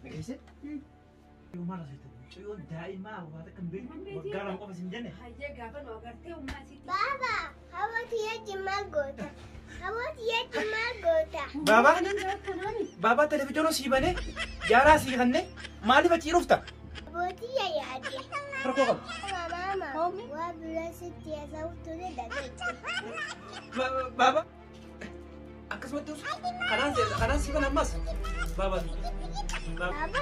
Dhageesse? Yoo maal asirratti mucayyoon daa'imaa waan akka hin beekne waggaa 2 qofa sin jenne. Hayyee gaafa nu agartee ummaa sitti. Baaba, hawwati yaji maal goota? Hawwati yaji maal goota? Baabaa baabaa televiizoonii sii banee jaaraa sii kannee maaliif achii dhufta? Abbootii yaade. Rakkoo qaba. Mama, waa bira sitti haasa'u ture dhageesse. Baabaa akkasumatti kanaan sii bana ammas. Baabaa. Baaba,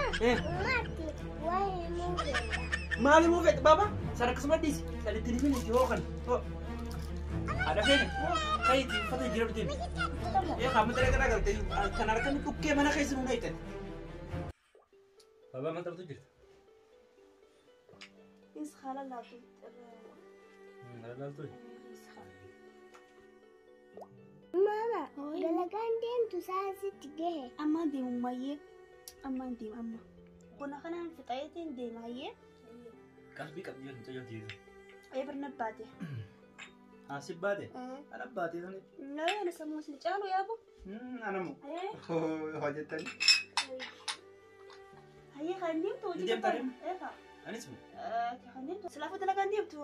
ummatti waa himuu fedha. Maal himuu fedha baabaa? Sana akkasuma dhiisi. Sana ittiin himin itti hoo kan. Haadha feene kayitii uffata jira dhufteemi. Ee qaama daree garaa gartee kan harkaan dhukkee mana keessa nu dhaytan. Baabaa maal taphatu jirta? Is haala laatu. Haala laatu. Mama, dalagaan deemtu saasitti gahe. Ammaan deemu mayyee. Ammaan deemu amma. Kuna kanaan fixayeetiin deema hayyee. Qalbii qabdi yoo mucayyoo tiisu. Ee birna baate. Asi baate? Ana baate sani. Naa ana sammuu isin caalu yaabu. Anamu. Hojjettani. Hayyee kan deemtu hojii Deemtaa deemu? Eefa. Anis mu. Kan deemtu silaafuu dalagaan deemtu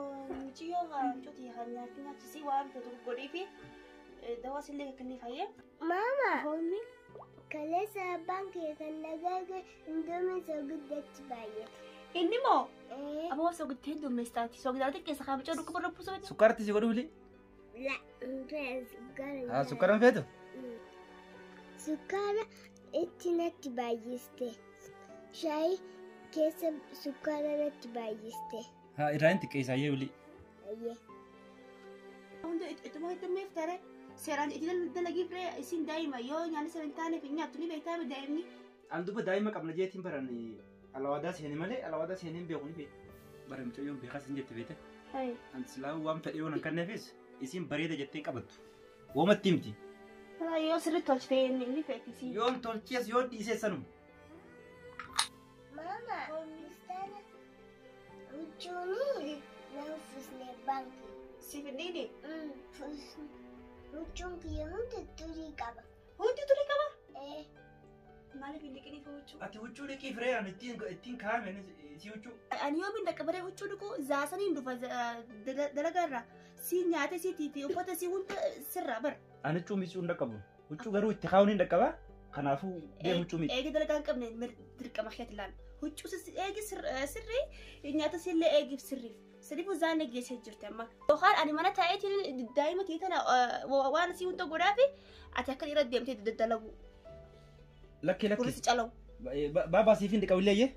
mucayyoo mucootii kan nyaatti nyaachisii waan tokko godhee fi dawaa sillee kenniif hayyee. Mama, Hoomni. kaleessa abbaan kee kan nagaa indoomii soogiddaatti baay'ate. Inni moo? Amma soogidda heddummeessaati. Soogiddaa xiqqeessa kan mucaa dhukkuba rabbuu soogidda. Sukkaarratti si godhu bilee? La, sukkaara. Haa sukkaara hin feetu? Sukkaara itti natti baay'iste. Shaayii keessa sukkaara natti baay'iste. Haa irraa hin xiqqeessaa yee bilee. Ayyee. Hunda ittuma heddummeef tare seeraan itti dalagiif ree isin daa'ima yoo nyaanni sana hin taaneef hin nyaattu ni beektaa daa'imni. An duba daa'ima qabna jeetiin baran alawaadaa seene malee alawaadaa seenee hin beeku ni beeku. Bara mucayyoon beekaas hin jette beete. An silaa waan fedhe yoo nan kenneefis isin bareeda jettee qabattu. Woomatti himti. Yoo sirriitti tolchite inni feeti. Yoon tolchees yoo dhiisee sanuma. Mama, ustaana huccuuni na uffisne baankii. Siif hin dhiine? Huccuun kiyya hundi xurii qaba. Hundi xurii qaba? Ee. Maaliif hin dhiqiniif huccuu? Ati huccuu dhiqii firee ani ittiin kaa'ame si huccuu. Ani yoo min dhaqqabaree huccuu dhiqu zaasaniin dhufa dalagaa irraa si nyaata si tiiti uffata si hunda sirraa bara. Ani huccuu miicuu hin dhaqqabu. Huccuu garuu itti kaa'uun hin dhaqqaba. Kanaafuu deemu huccuu miicu. Eegi dalagaa hin qabne dirqama keetti ilaala. Huccuu eegi sirrii nyaata sillee eegiif sirriif. Sadiifuu zaan geessee jirti amma. Yookaan ani mana taa'eetiin daa'ima kee tana waan asii hunda godhaafi ati akka dhiira deemtee daddalagu. Lakkee lakkee. Kunis calawu. Baabaa siif hin dhiqabillee iyyee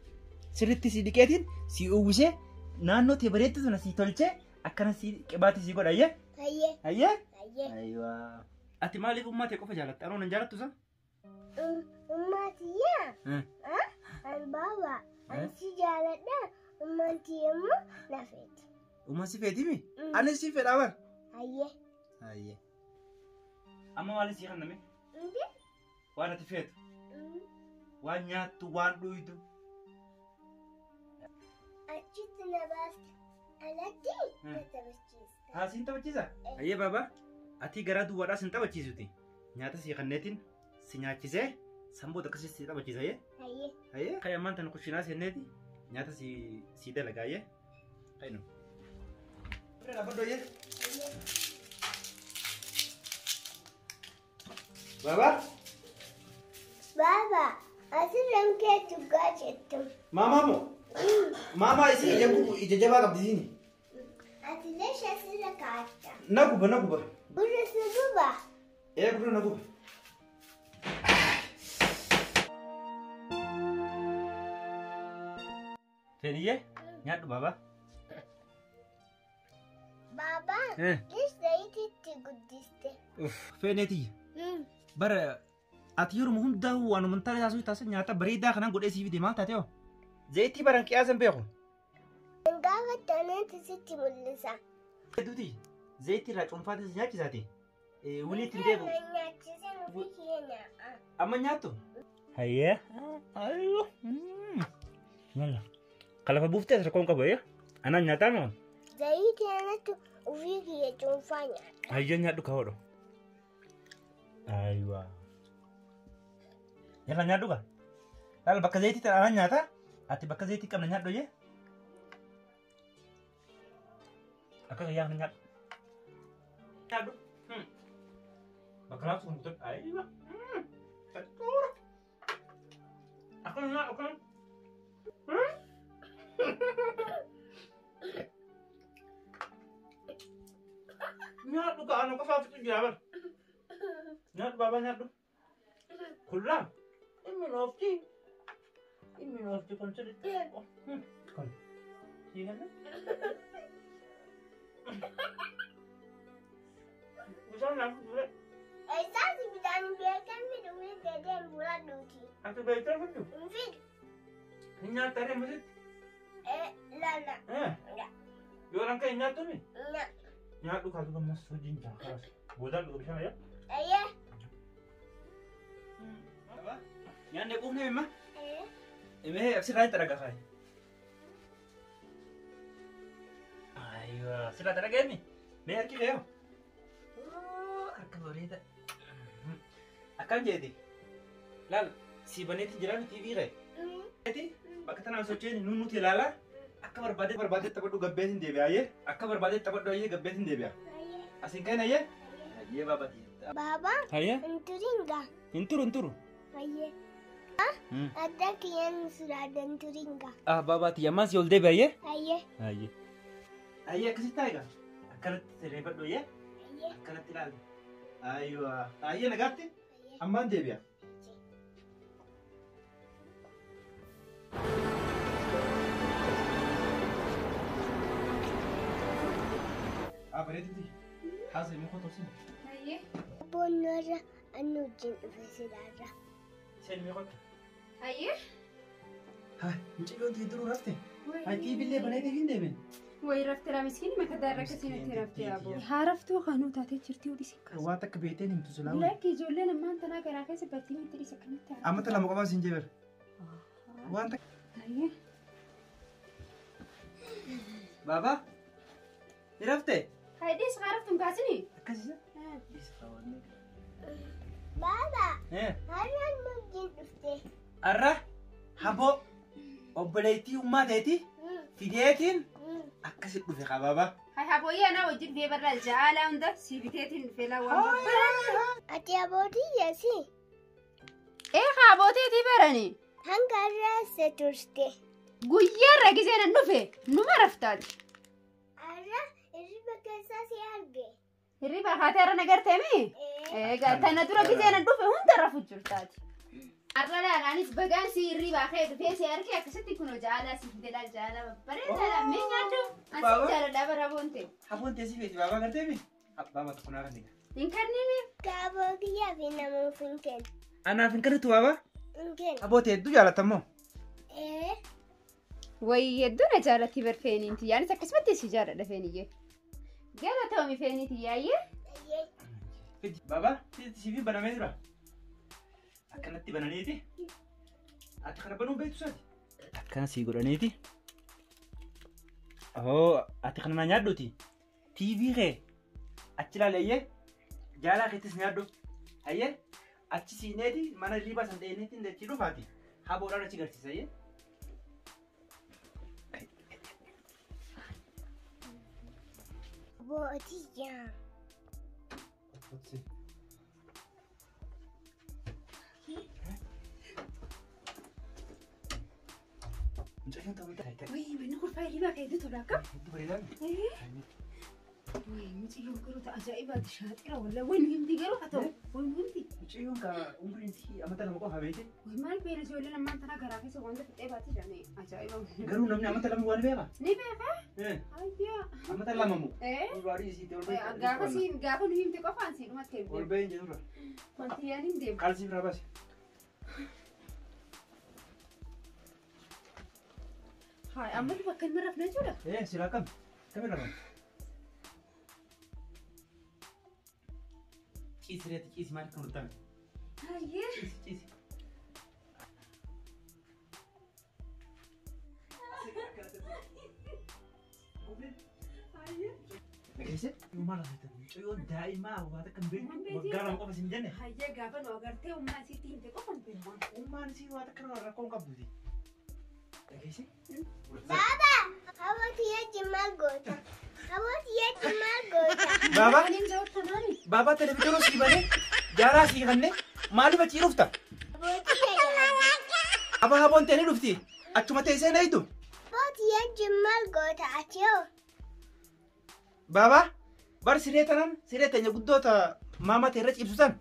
sirriitti si dhiqeetiin si uwwisee naannoo tee bareeddu sana si tolchee akkana si qibaatii si godha iyyee. Hayyee. Hayyee. Hayyee. Ayiwaa. Ati maaliif ummaa tee qofa jaalatta? Anoo nan jaalattu san? Ummaa tiyyaa? An baabaa. An si jaaladha. Ummaan tiyya immoo na feeti. Ummaan si feetimi? Anis si fedhaa bar. Hayyee. Hayyee. Amma maaliif si kenname? Waan ati feetu. Waan nyaattu, waan dhuydu. Achitti na baafte. Alatti na taphachiista. Haa siin taphachiisa? Hayyee baabaa. Ati garaa duwwaadhaa sin taphachiisuti. Nyaata si kenneetiin si nyaachisee sanboota akkasii si taphachiisa hayyee? Hayyee. Hayyee. Kan ammaan tana kushiinaa seenneeti nyaata si dalagaa hayyee? Kainu. Dhaabbadhu hayyee. Baabaa. Baabaa. Asirraan kee dhugaa jettu. Maamaa moo? Maamaa isii ija jabaa qabdi isiin. Ati leesha asirra kaa'atta. Na guba na guba. Gurra si guba. Ee gurra na guba. Fedhiyyee nyaadhu baabaa. Baabaa. Leesha zayitiitti guddiste. Feeneetiyya. Bara ati yeroo hundaa waanuma hin taane taasisuu taasisan nyaata bareedaa kanaan godhee siif fide maal taate hoo? Zayitii baran qiyaasan beeku. Gaafa taanaan sitti mul'isa. Hedduuti zayitii irraa cuunfaatee si nyaachisaati. Wulii ittiin deebi'u. Nyaachisee ofii kiyya nyaa'a. Amma nyaattu? Hayyee. Ayyoo. Kalafa buuftee as rakkoon qabu anaan nyaataa moo? Zayitii anatti ofii kiyya cuunfaa nyaata. Hayyee nyaadhu ka hodhu. Ayiwaa. Yalla nyaadhu gaa. Laal bakka zayitii ta'an nyaata. Ati bakka zayitii qabna nyaadhu jee. Akka gayyaa kana nyaadhu. Nyaadhu. Bakka laaftu kun kutan. Ayiwa. Fatura. Akka nyaadhu akkana. Nyaadhu gaa ana qofaaf jira bar. Nyaadhu baabaa nyaadhu. Kullaa. Inni noofti. Inni noofti kun sirriitti. Kun. Sii kenna? Bishaan naaf dure. Eessaas bishaan beekan fidu deedeen buladhuuti. Ati beektee fiddu? Hin fidu. Hin nyaattaa deemasitti? Lala. Yoo ranka hin nyaattuumi? Nya. Nyaadhu kaatu gammas hojiin jira kaas. Boodaan dhuga bishaan ayyaa? Ayyee. Nyaanni quufne himma? Imee asirraa itti dhagaa kaayi. Aywa, asirraa dhagaa inni. Mee harki kee yoo? Harka bareeda. Akkam jeeti? Laal, si baneetti jira miti TV kee? Jeeti? Bakka tanaan socho'een nuun nuti ilaala. Akka barbaadee barbaadee taphadhu gabbeetiin deebi'a ayyee. Akka barbaadee taphadhu ayyee gabbeetiin deebi'a. Asiin ka'in ayyee? Ayyee baabati. Baaba. Ayyee? Hin turinga. Hin turu hin turu. Ayyee. Adda kiyyaan suraadhaan turinga. Ah baabati ammas ol deebi'a ayyee? Ayyee. Ayyee. Ayyee akkasitti taa'iga. Akkanatti sirreeffadhu ayyee? Ayyee. Akkanatti ilaali. Ayyoo. Ayyee nagaatti? Ammaan deebi'a. Ah bareeduuti. Haasa immoo kottu sin. Ayyee. Boonarra annu wajjin dhufe sidaarra. Seen immoo kottu. Ayyee. Haa mucayyoon ta'e duruu rafte. Haa tiivillee baneetee hin deemin. Wayi rafteera miskiin makadaa irra akkasiin itti raftee aboo. Haa raftuu kanuu taatee jirti odhi sin kaasa. Waan takka beektee himtu silaa. Lakki ijoolleen ammaan tanaa garaa keessa battii miti dhisa akkamitti haa. Amata lama qofaa siin jeber. Waan takka. Ayyee. Baabaa. Ni raftee? Haidis haa raftuun kaasini? Akkasisa? Baaba. Har'a annu wajjin dhufte. Har'a haboo obboleettii ummaa ta'eeti fideetiin akkasi dhufe haa baabaa. Hai habooyyee anaa wajjin dhufee barraa jaalaa hunda si biteetiin dhufee laa waan babbareedu. Ati abootii yeesi. Ee haa abooteetii barani. Hanga har'a se turte. Guyyaarra giseen an dhufe numa raftaati. Har'a hirriba keessaa si arge. Hirriba haatee har'a nagarteemi? Egaa tana dura giseen an dhufe hunda rafu jirtaati. Har'a laal anis bagaan si hirriba kee dhufee si arge akkasitti kunoo jaalaa si fide laal jaalaa babbareedaadha. Mee nyaadhu ani si jaaladha bara aboonte. Haboon teessii feeti baabaa garteemi? Baabaa tokko naa kan Hin kenniini. Gaaboo kiyyaa fi namuuf hin kennu. Anaaf hin kennitu baabaa? Hin kennu. Abootee hedduu jaalatammoo? Wayii hedduu na jaalatti bar feeniinti. Yaanis akkasumatti si jaaladha feeniyyee. Galatoomi feeniiti yaayyee. Ayyee. Baabaa siifii banamee jira. Akkanatti bananiiti. Ati kana banuun beektu isaati. Akkana sii godhaniiti. Oo ati kana naa nyaadhuuti. TV kee achi ilaali ayyee. Jaalaa keettis nyaadhu. Ayyee achi siineeti mana hirribaa san dheeneetiin dachii dhufaati. Haboodhaan achi garsiisa ayyee. Bootii yaa. Mucayyoon ta'uu ta'e. Wayii manni kurfaa hirribaa kee hedduu tola akkam? Hedduu bareedaa. Wayii mucayyoon garuu ajaa'ibaati shaaxira walla wayi nu himti garuu haa ta'u wayi nu himti. Mucayyoon ka umriin isii amata lama qofa beekte. Wayi maal beela ijoolleen ammaan tanaa garaa keessa wanta fixee baate jedhame ajaa'iba. Garuu namni amata lama waan beeka? Ni beeka. Ayyaa. Amata lama moo? Gaarii isii ol bahee. Gaafa siin gaafa nu himte qofaan siin dhumatti hin Ol bahee hin jedhurra. Wanti yaan hin deemu. Kaalsii biraa baasi. Haa amma bakka inni rafna jechuudha. Silaa kam? Kamii rafna? Ciisi reeti ciisi maal kan hordofame? Ayyee. Ciisi ciisi. Dhageesse? Maal hojjetan? Mucayyoon daa'imaa waan akka hin beekne waggaa lama qofa siin jenne. Hayyee gaafa nu agartee ummaa isiitti himte qofa hin beeku. Maamaan isii waan akka nama rakkoo hin qabduuti. Dhageessi? Baba, hawaati yaji maal goota? Hawaati yaji maal goota? Baabaa Maaliin jaawwata maali? baabaa televiizoonii sii banee jaaraa sii kannee maaliif achii dhufta? Hawaati yaji. Abaa haboon ta'e ni dhufti. Achuma teessee na hiitu. Hawaati yaji maal goota ati hoo? Baabaa bar siree tanan siree teenya guddoota maama ta'e irra ciibsu san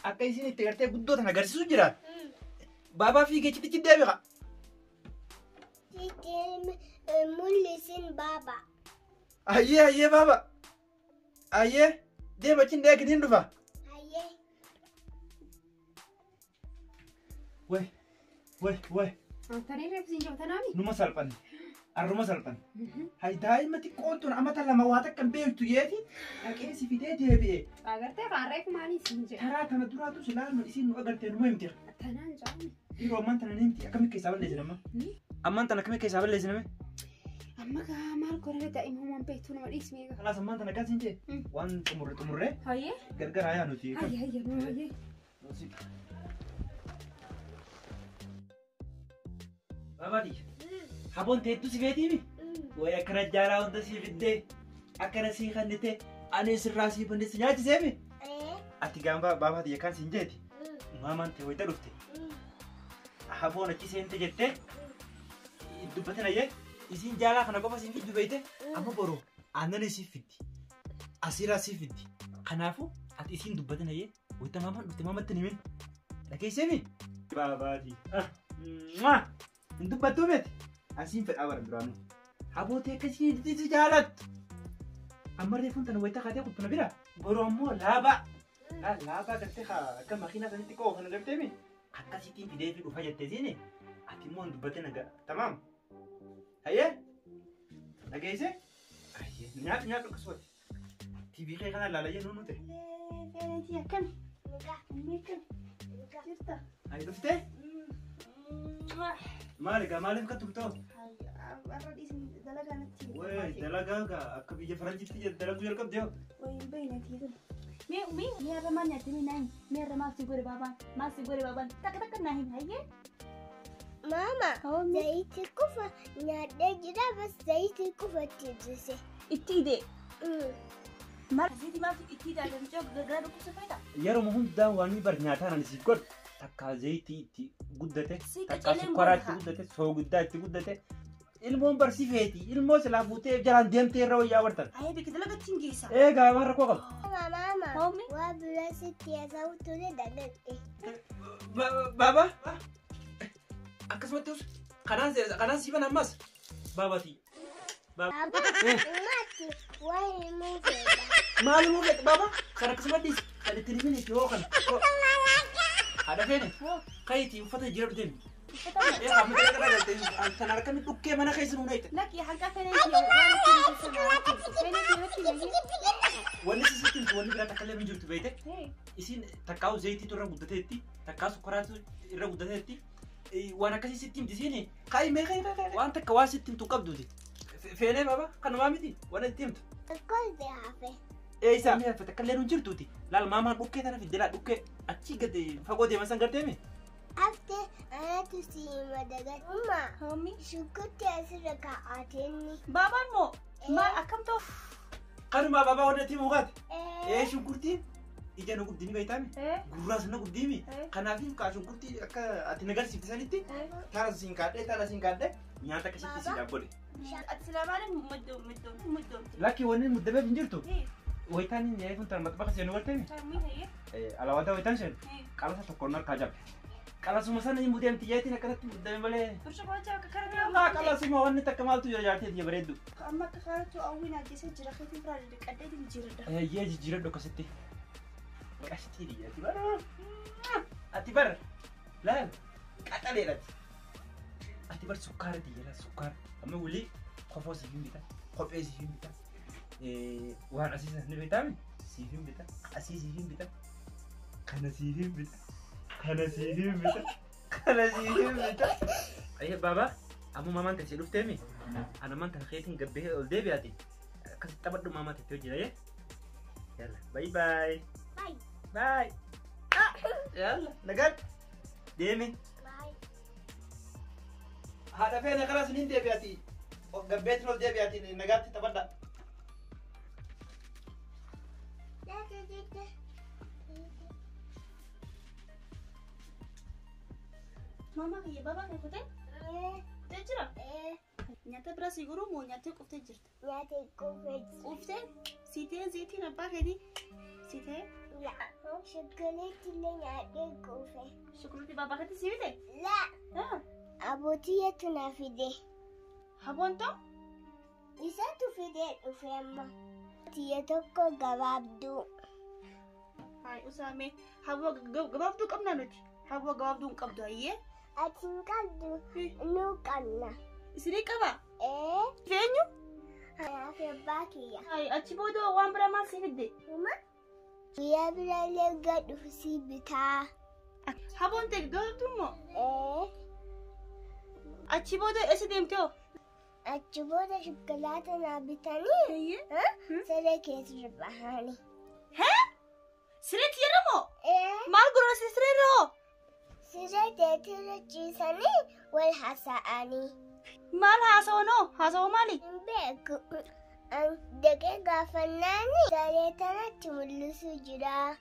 akka isin itti gartee guddoo tan agarsiisu jira. Baabaa fiigee chitti deebi'a. Sitti mul'isin baba. Ayyee ayyee baaba. Ayyee deema achiin deeginiin dhufa. Ayyee. Way way way Tanii reebsiin jaawwatanaami? numa salphanne. Arruma salphanne. Hay daa'ima xiqqoon tun amata lama waa takka hin beektu jeeti dhaqee si fidee deebi'e. Agartee kaan reefu maaliin siin jedha? Karaa tana duraatu silaa isiin nu agartee numa himti. Tanaan jaawwani. Yeroo ammaan tana ni himti akkamitti keessaa balleessin amma? Ammaan tana akkamitti keessaa balleessin amma? Amma gaa maal godhame daa'ima homaan beektu nama dhiismee gaa. Kalaas ammaan tana kan siin jee waan xumurre xumurree Hayyee? gargar haa nuti. Hayyee hayyee nuu hayyee. Babaati haboon teettu si feetiimi? Way akkana jaalaa hunda sii fiddee akkana sii kannite ani sirraa sii banne si nyaachiseemi? Ati gaanfa baabaati yakkaan siin jeeti. Maamaan ta'e wayita dhufte. Haboon achi seente jettee dubbatin ayyee isiin jaalaa kana qofa siin fiddu beeyte amma boru aannan isii fiddi. Asiiraa sii fiddi. Kanaafuu ati isiin dubbatin ayyee wayita maamaan dhufte maamatti hin himin. Dhageesseemi? Baabaati. Hin dubbattuu beeti? Asiin fedhaa bara duraanuu. Habootee akkasii si jaalattu. Amma reefuun tana wayita kaatee kuttuna bira. Boru ammoo laabaa. Laabaa gartee akka makiinaa sanitti qoo kana garteemi. Akkasittiin fidee fi dhufa jettee siini. Ati immoo hin dubbatin nagaa. Tamaam. Hayyee? Dhageesse? Hayyee. Nyaadhu nyaadhu akkasumatti. TV kee kana ilaalaa jennu nuti. Feetii akkami? Nagaa. Meeqa? Nagaa. Jirta? Hayi dhuftee? Maali gaa maaliif kan turtoo? Har'a dhiisin dalagaa natti. Wayii dalagaa gaa akka biyya faranjiitti dalaguu jalqabde yoo. Wayii hin beekne tiisun. Mee mee mee har'a maal nyaatte mee naa himi? Mee har'a maal si godhe baabaan? Maal si godhe baabaan? Takka takka naa himi hayyee? Mama, zayitii kufa nyaadhee jira bas zayitii kufa itti ibsise. Itti idee. Maal zayitii maal itti idaa damcoo gargaraa dhukkubsa fayyada? Yeroo hundaa waan bar nyaataan ani siif godhu takka zayitii itti guddate Si takka qacaleen sukkaraa itti godha. guddate soogiddaa itti guddate ilmoon barsi feeti ilmoo silaa fuutee jalaan deemtee irra wayyaa bartan. Hayyee bikka dalagatti hin geessa. Eegaa waan rakkoo qaba. Mama, mama, Hommi? waa bira sitti haasa'u ture dagadhe. Baaba akkasumatti kanaan kanaan siiban ammas baabati. Baba, ummatti waa himuu fedha. Maal himuu fedha baaba kan akkasuma dhiisi kan ittiin himin itti hoo kana. Haadha feene kayitii uffata jira deemi. Kan harkami dhukkee mana keessa nuun eegte. Lakki hanqa fenee waan ittiin fenee Wanni sisitti himtu wanni biraa takka illee hin jirtu beekte. Isiin takkaa'u zayitiitu irra guddateetti takkaa sukkaraatu irra guddateetti waan akkasii sitti himti isiin kaayi mee kaayi kaayi waan takka waan sitti himtu qabduuti. Feenee baaba kanumaa miti waan itti himtu. Kolbe hafe. Eessa takka illee hin jirtuuti. Laal maamaan dhukkee tana fidde laal dhukkee achii gadi fagoo deeman san garteemi. Hafte anatu si hima dagadhe. Umma, Hommi? shukkutti asirra kaa'ateenni. Baabaan moo maal akkam ta'u? Kanumaa baabaa wanni itti mukaati. Ee shunkurtiin ija nu gubdini beektaami. Gurraas na gubdiimi. Kanaafii kaa shunkurtii akka ati na garsiifte sanitti taana siin kaadhee taana siin kaadhee nyaata akkasitti si dhaabbote. Ati silaa maaliif muddoomte? Lakki wanni muddameef hin jirtu. Wayitaan inni yaa'ee kun tan maxxaqa seenu galteemi. Alawaata wayitaan seenu qalasa tokkoon harkaa jabe. Qalasuma sana hin mudeemti jeetiin akkanatti muddame malee. Burcuqqoo akka kana Laa qalasuma wanni takka maaltu jira jaartee tiyya bareeddu. Amma akka kanatti hawwiin ajjeesee jira keetiin biraa dhiqadheetiin jijjiiradha. Eeyyee jijjiiradhu akkasitti. Qashtii dhiyya ati bara. Ati bara. Laal qaxaleedhati. Ati bara sukkaara dhiyya laal sukkaara. Amma wulii kofoo siif hin bita. Kophee siif hin bita. Waan asii ni bitaami siif hin bita. Asii siif hin bita. Kana siif hin bita. Kana siif hin bita. Kana siif hin bita. Ayyee baaba amma maamaan ta'e si dhufteemi. Ana ammaan tana keetiin gabbee ol deebi'aati. Akkasitti taphadhu maamaa ta'e hojii ayyee. Yalla bye bye. Bye. Bye. Yalla nagaan. Deemi. Haadha feene karaa siniin deebi'aati. Gabbeetiin ol deebi'aati nagaatti taphadha. Mama kiyya baba kee kutee? Kutee jira? Nyaata bira si guruu moo nyaattee quuftee jirta? Nyaata quuftee jira. Quuftee? Siitee ziitiin abbaa keetii? Siitee? Shukuleetti illee nyaadhee quufe. Shukuleetti baabaa keetti si bite? La. Abbootiyyatu na fide. Haboon ta'u? Isatu fidee dhufe amma. Tiyya tokko gabaabduu. Hayi usaame haboo gabaabduu qabna nuti. Haboo gabaabduu hin qabdu hayyee. Ati hin qabdu nu qabna. Isinii qaba? Ee. Feenyu? Anaaf abbaa kiyya. Hayi achi booda waan biraa maal si fidde? Uma. Guyyaa biraallee gad dhufu si bitaa. Haboon ta'e gabaabduu immoo? Ee. Achi booda eessa deemte hoo? Achi booda shukulaata naa bitanii siree keessa bahanii. Hee? Sireetti jedhamoo? Ee. Maal godhan siree irra hoo? Siree teetirra ciisanii wal haasa'anii. Maal haasa'u noo? Haasa'u maali? Hin beeku. Daqee gaafannaani saree tanatti mul'isuu jira.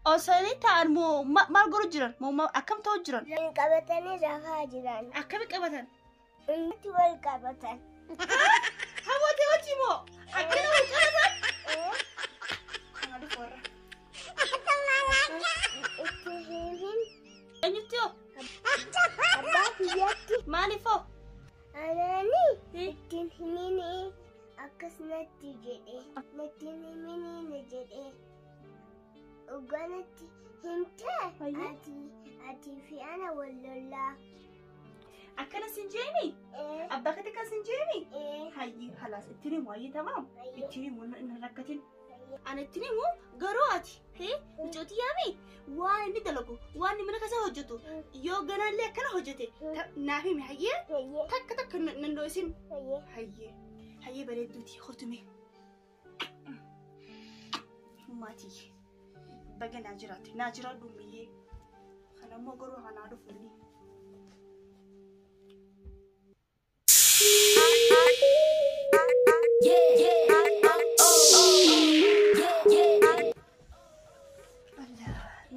Osoo ta'an moo maal godhu jiran? Moo akkam ta'u jiran? Qabatanii rafaa jiran. Akkami qabatan? Innatti wal qabatan. Habootee wajji moo? Akkana wal qabatan? Kana dhufu warra. Itti himin. Eenyutti hoo? Abbaa kiyyatti. Maaliif hoo? Anaani ittiin himini akkas natti jedhe. Natti himini na jedhe. Dhugaa natti himte ati fi ana wal lollaa. Akkana sin jeemi? Abbaa keetti akkas sin jeemi? Hayyi halaas ittiin himu hayyee tamaam? Ittiin himu hin rakkatin. Ani ittiin himu garuu ati mucootii yaami waan inni dalagu waan inni mana keessa hojjetu yoo ganaallee akkana hojjete naaf himi hayyee takka takka nan dho'isin. Hayyee hayyee bareedduuti hotume. Maatii baga naa jiraate naa jiraadhu miyyee kanammoo garuu kanaa dhufu inni.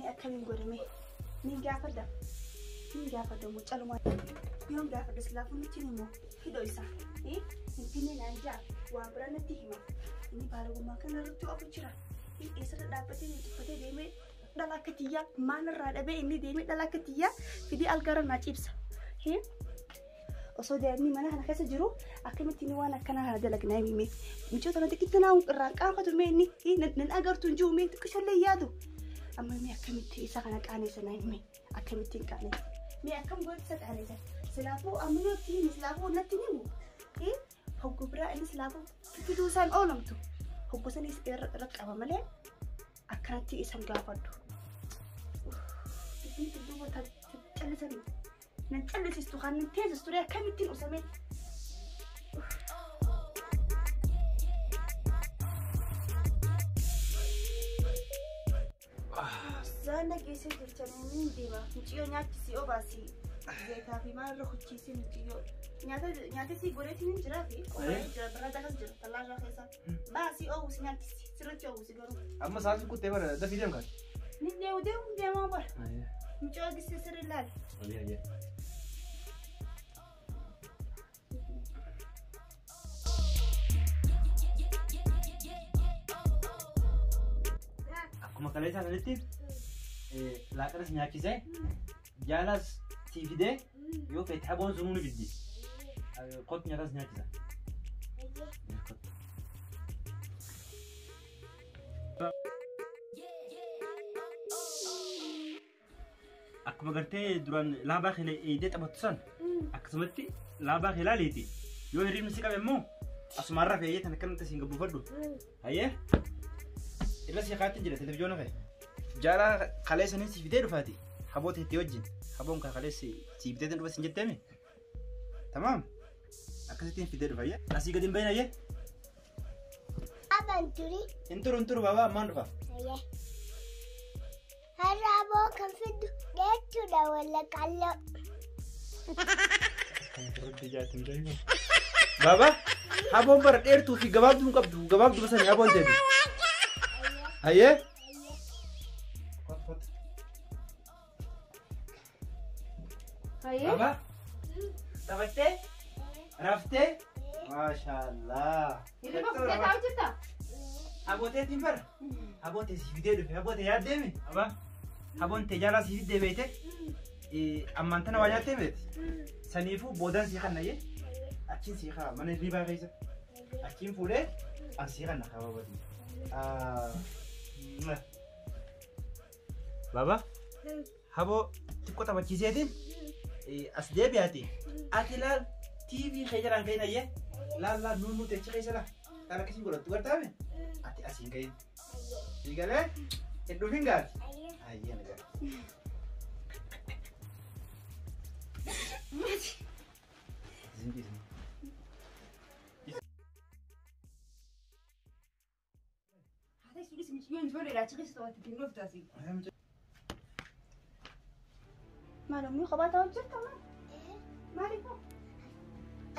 Akkamiin godhame niin gaafadha mucaluma yoon gaafadha silaafuu nutti himu hidhoo isaa finfinnee naan ja'a waan biraa natti hima inni baalagummaa kana irratti ofu jira eessarra dhaabbatee tuffatee deemee dhala akka tiyyaa maalirraa dhabee inni deemee dhala akka tiyyaa fidee algaarra naa ciibsa osoo daa'imni mana kana keessa jiru akkamitti inni waan akkanaa kana dalagnaa himime mucoo tana xiqqitti naa irraan qaanfatu mee inni nan agartu hin jiru mee xiqqishollee yaadu. Amma mee akkamitti isa kana qaaneessa naa hime akkamittiin qaaneessa mee akkam gooti isa qaaneessa silaafuu amma nutti himi silaafuu natti himu hoggu biraa inni silaafuu fiduu isaan oolamtu hoggu sanis irra qaba malee akkanatti isan gaafadhu. Dubbiin duuba callisanii nan callisistu kan nan teessistu akkamittiin usamee. Zaana geessee jirtanii ni deema. Muciyyoo nyaachisii obaasii. Zayitaa fi maal irra hucciisii muciyyoo. Nyaata sii godheetiin hin jiraa fi qophaa'ee jira. Barraada kas jira. Tallaajaa keessa. Baasii oowwisi nyaachisi. Sirriitti oowwisi garuu. Amma sa'aatiin kuttee bara dafii deemu kan? Ni deemu deemu deemaa bara. Muciyyoo gisee sirrii ilaali. Akkuma kaleessa sanatti laaqanas nyaachisee jaalas sii fidee yoo feete haboon sunuu ni fiddi. Kottu nyaatas nyaachisa. Akkuma gartee duraan laabaa keenya eegdee taphattu san akkasumatti laabaa kee ilaaliiti. Yoo hirribni si qabe immoo asumaarra fe'ee tan akkanatti siin gabbuufadhu. Hayyee irra si kaatti jira televizyoona fe'e. Jaala kaleessanii si fidee dhufaati. Haboota itti wajjin haboon kan kaleessi si fidee dhufa siin jetteemi. Tamaam akkasittiin fidee dhufa hayyee. Asii gadi hin bahin hayyee. Abaan turi. Hin turu hin turu baabaa ammaan dhufa. Hayyee. Har'a aboo kan fiddu dheechuudha walla qalloo. Baba, haboon bara dheertuu fi gabaabduu hin qabdu. Gabaabduu sanii haboon teeti. Hayyee? Hayyee? Baba, taphattee? Raftee? Maashaallah. Hirriba kuttee taa'u jirta? Habooteetiin bara. Habootee si fidee dhufe. Habootee yaaddeemi? Aba. Haboon tee jaalaa si fiddee beete. Ammaan tana waa nyaattee beete. Saniifuu boodaan sii kannayyee. Achiin sii kaa mana hirribaa keessa. Achiin fuudhee an sii kanna kaa babatii. Baba. Haboo xiqqoo taphachiiseetiin as deebi'aati. Ati laal TV kee jalaan ka'in ayyee. Laal laal nuun nuti achi keessa laal. Kan akkasiin godhattu gartaame. Ati asiin ka'in. Sii galee hin dhufin gaati. Ayyee na gaati. Isin. Haati sunis michiyyoon ijoolleedha achi keessa taphatte deemee asii. Maal ammoo kophaa taa'u jirta maa? Maaliif?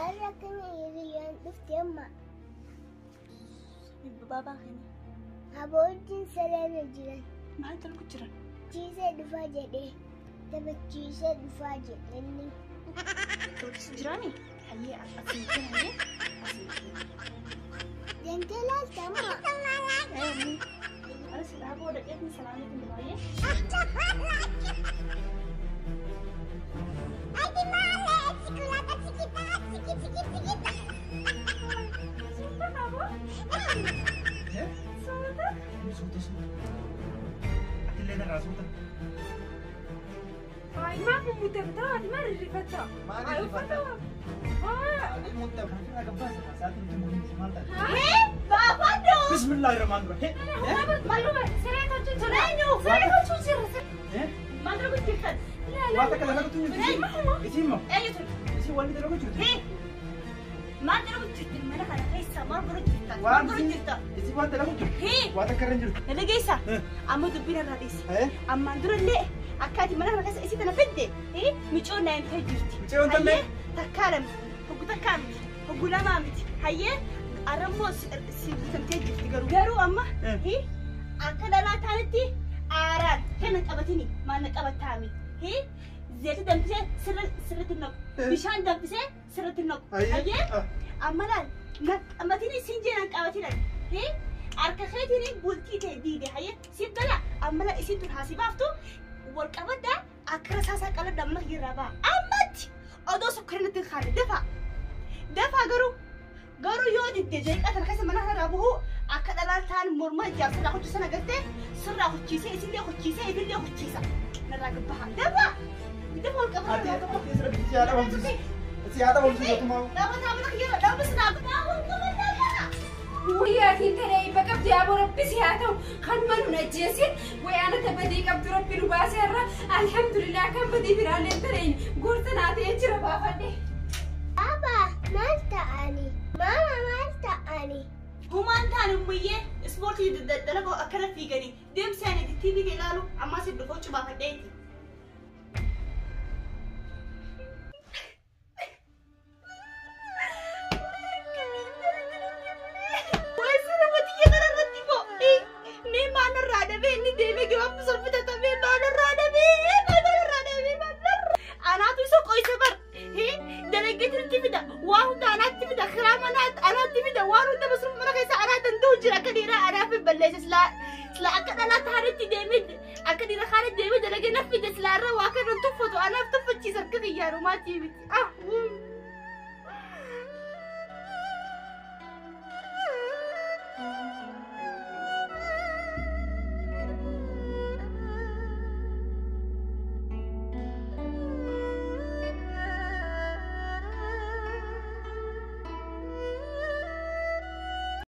Har'a kana hiriyyaan dhufte amma. Baabaa keenya. Aboottiin sarara jiran. Maal dalagu jiran? Chiisee dhufaa jedhee. Taphachiisee dhufaa jedhe inni. Taphachiisu jiraani? Hayyee asii hin hayyee asii. Deemtee laalta amma. Aras dhaaboo dhaqeetiin salaamee kan baay'ee. Suuta suuta. Ati illee narraa suuta. Maaf mudamtaa? Ati maal rifatta? Maaliif rifatta? Maaliif mudamta? Kan ofirraa gabbaasa. Sa'aatiin nuti mul'insi maal taate? Baafadhu! Bismillahirrahmanirrahim. Maal dalagu jirtan? Waan takka lafa kutu jirti. Isiin moo? Eenyu ture? Isiin wanni dalagu jirti. Maal dalagu jirti? Mana kana keessa maal godhu jirta? Maal godhu jirta? Isiin waan dalagu jirti. Waan takka irra hin jirtu. Dalageessa. Amma dubbiin irraa dhiisi. Ammaan durallee akka ati mana kana keessa isii tana fidde micoon naa himtee jirti. Micoon tollee? Takkaa lama, hoggu takkaa miti, hoggu lamaa miti. Hayyee arrammoo si bitamtee jirti garuu. Garuu amma akka dhalaa taanetti aaraan kenna qabatini maal qabattaami. Zeeti danfisee sirriitti naqu. Bishaan danfisee sirriitti naqu. Hayyee amma laal qabatini siin jeenan qabatina. Harka keetiin bultii ta'e diide hayyee siif gala amma laal isiin tun haasii baaftu wal qabaddaa akka rasaasaa qaladdaa mana irraa ba'a. Ammatti odoo sukkaara natti hin kaane dafaa. Dafaa garuu garuu yoo didde jeeqaa tana keessa mana irraa bu'u akka dhalaan ta'an morma ijaarsa hojii sana gartee sirraa hojiisee isillee hojiisee ifillee hojiisa. Narraa gabbaha. Dafaa! Dafa wal qabaddaa. Ati asirratti si haadha boomsiisu. Si haadha boomsiisu otumaa. Dhaabbataa mana kiyyaarra dhaabba sinaa godhaa wal qabaddaa kana. Wayyaatiin tana eebba qabdi yaaboo rabbi si haa ta'u kan manu na ajjeesin wayaana tabadii qabdu rabbi nu baasee irra alhamdulillah kan badii biraallee tareen gorsa naa ta'ee jira baafadhe. Baba maal ta'ani? Mama maal ta'ani? Humaan ta'an ummayyee ispoortii dalagoo akkana fiiganii deemsanii TV ilaalu ammas dhufoo cubaafadheeti.